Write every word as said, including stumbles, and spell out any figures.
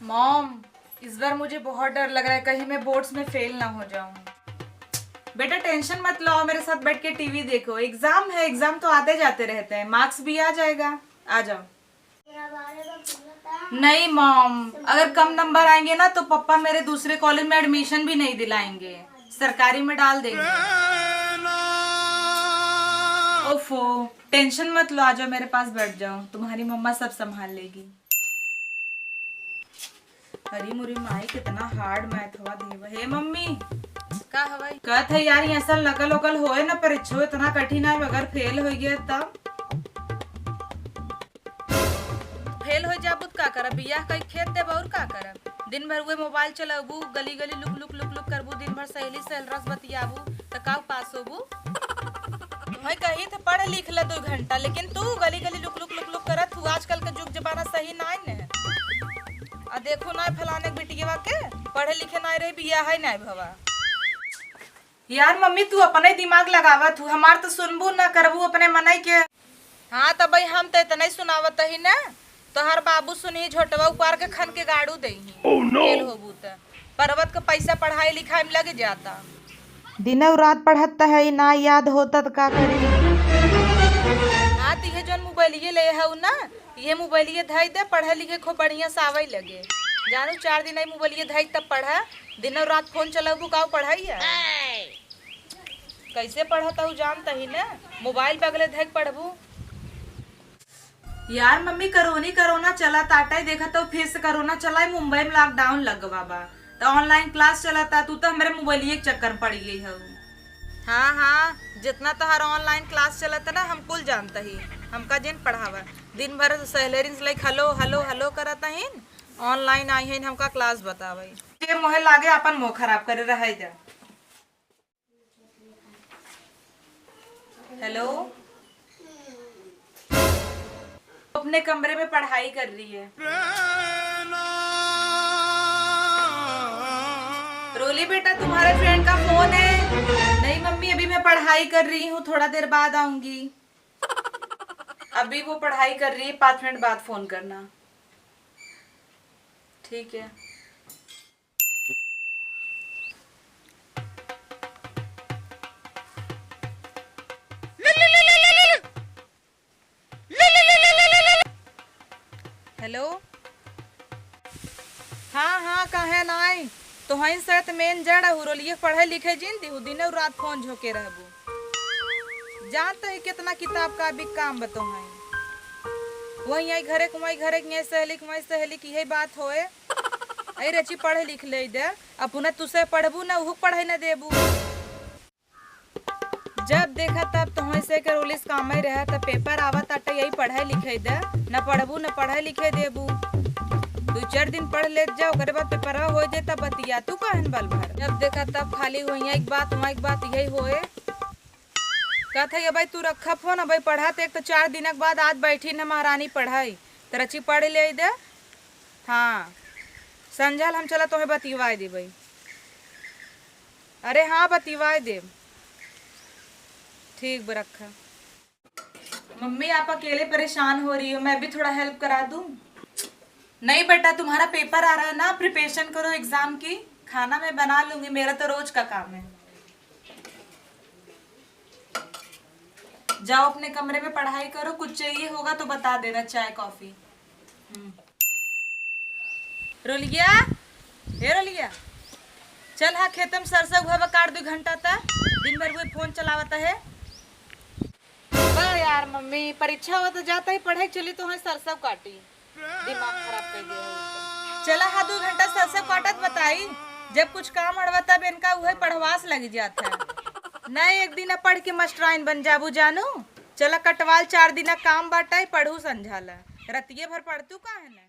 मॉम, इस बार मुझे बहुत डर लग रहा है, कहीं मैं बोर्ड्स में फेल ना हो जाऊं। बेटा, टेंशन मत लो, मेरे साथ बैठ के टीवी देखो। एग्जाम है, एग्जाम तो आते जाते रहते हैं, मार्क्स भी आ जाएगा। आ जाओ। नहीं मॉम, अगर कम नंबर आएंगे ना तो पापा मेरे दूसरे कॉलेज में एडमिशन भी नहीं दिलाएंगे, सरकारी में डाल देंगे। ओफो, टेंशन मत लो, आ जाओ मेरे पास बैठ जाओ, तुम्हारी मम्मा सब संभाल लेगी। अरे मोरी माई, कितना हार्ड मैथवा देव। हे मम्मी, का हवाई? कहत है यार, ये असल नकल उकल होए ना, परीक्षो इतना कठिन है, अगर फेल हो गया तब। फेल हो जाबू त का करब? बियाह कई खेत देब और का करब? दिन भर उहे मोबाइल चलाबू, गली गली लुक लुक लुक लुक करबू, दिन भर सहेली सहेलरा से बतियाबू, त का पास होबू? तुम्हें कही थे पढ़ लिख ले दो घंटा, लेकिन तू गली गली लुक लुक लुक लुक करत हूँ। आजकल के जुग जमाना सही नाय ने। आ देखो ना फलाने के बिटिया के पढ़े लिखे नाय रही, बियाह है नाय भवा। यार मम्मी, तू अपने दिमाग लगावत हूँ, हमार तो सुनबू ना करबू अपने मनई के। हाँ, त भाई हम त इतना ही सुनावत ही ना, तोहर बाबू सुनही झोटवा उपार के खन के गाड़ू देही। Oh no! फेल होबू त पर्वत के पैसा पढ़ाई लिखाई में लग जाता। दिनौ रात पढ़त त है, ना याद होता त का करी? हाँ, त इहे जौन मोबाइलिए ले हऊ ना, इहे मोबाइलिए धई दे, पढ़े लिखे खूब बढ़िया से आवै लगे। जानू, चार दिन आई मोबाइलिए धई तब पढ़ा, दिनौ रात फोन चलाबू, काऊ पढ़ाई है? कैसे पढ़त हऊ जानत ही ना, मोबाइल पे अगले धई के पढ़बू। यार मम्मी, करोनी करोना चला ताटे, देखा तो फिर से करोना चला है, मुंबई में लॉकडाउन लगवा बा, तो ऑनलाइन क्लास चलता, तू तो हमरे मोबाइलिए के चक्कर में पड़ गई हऊ। हाँ हाँ, जितना तोहर ऑनलाइन क्लास चलत ना, हम कुल जानत ही, हमका जिन पढ़ावा। दिन भर सहेलरिन से लाइक हलो हलो हलो करत ही, ऑनलाइन आई है, हमका क्लास बतावे। ये मोहे लागे अपन मुंह खराब करे रह जा। हेलो, अपने कमरे में पढ़ाई कर रही है। रोली बेटा, तुम्हारे फ्रेंड का फोन है। नहीं मम्मी, अभी मैं पढ़ाई कर रही हूँ, थोड़ा देर बाद आऊंगी। अभी वो पढ़ाई कर रही है, पाँच मिनट बाद फोन करना। ठीक है। हेलो। हाँ हाँ, काहे नाई? तोहइन से त मेन जड़ हू, रोलिए के पढ़े लिखे जिन दिहू, दिनौ रात फोन झोंके रहबू। जानत ही कितना किताब का भी काम बा तोहइन। वहीं आई घरे के, वहीं घरे के, यहीं सहेली के, वहीं सहेली के, यही बात होए। आई रची पढ़े लिख ले दे, अपना तुसे पढ़बू ना, उहू के पढ़े न देबू। जब देखा तब तोहई से के रोलिस कामे रहे, तब पेपर आवत आटे, यही पढ़े लिखे दे, न पढ़बू न पढ़े लिखे देबू। दू चार दिन पढ़ लेत जा, ओकरे बाद पेपरवा हो जाए तब बतिया तू कहन बल भर। जब देखा तब खाली वहीं एक बात, वहाँ एक बात, यही होए। कहत है, "ये भाई तू रखा फोन, अब भाई पढ़ा तो एक तो चार दिनक बाद आज बैठी न महारानी पढ़ाई, तो रची पढ़ ले दे।" हाँ, संझल हम चला तोहे बतिवाए देबई। अरे हाँ, बतिवाए देब। ठीक बा, रखा। मम्मी, आप अकेले परेशान हो रही हो, मैं भी थोड़ा हेल्प करा दूँ? नहीं बेटा, तुम्हारा पेपर आ रहा है ना, प्रिपरेशन करो एग्जाम की। खाना मैं बना लूँगी, मेरा तो रोज का काम है। जाओ अपने कमरे में पढ़ाई करो, कुछ चाहिए होगा तो बता देना, चाय कॉफी। हम्म। रोलिया, हे रोलिया, चल हाँ खेते में सरसों उहवा काट दू घंटा तक, दिन भर उहे फोन चलावत है। बा यार मम्मी, परीक्षा हुआ तो जाता ही पढ़े चली तो है सरसों काटी, दिमाग खराब कर दिया है। चला हाँ दू घंटा सरसों काटत बताई, जब कुछ काम अड़वा तब इनका उहे पढ़वास लग जात है। ना एक दिन पढ़ के मास्टराइन बन जाबू जानू। चला कटवाल, चार दिन काम बाटा, पढ़ू संझाला, रतिये भर पढ़तू काहे ना?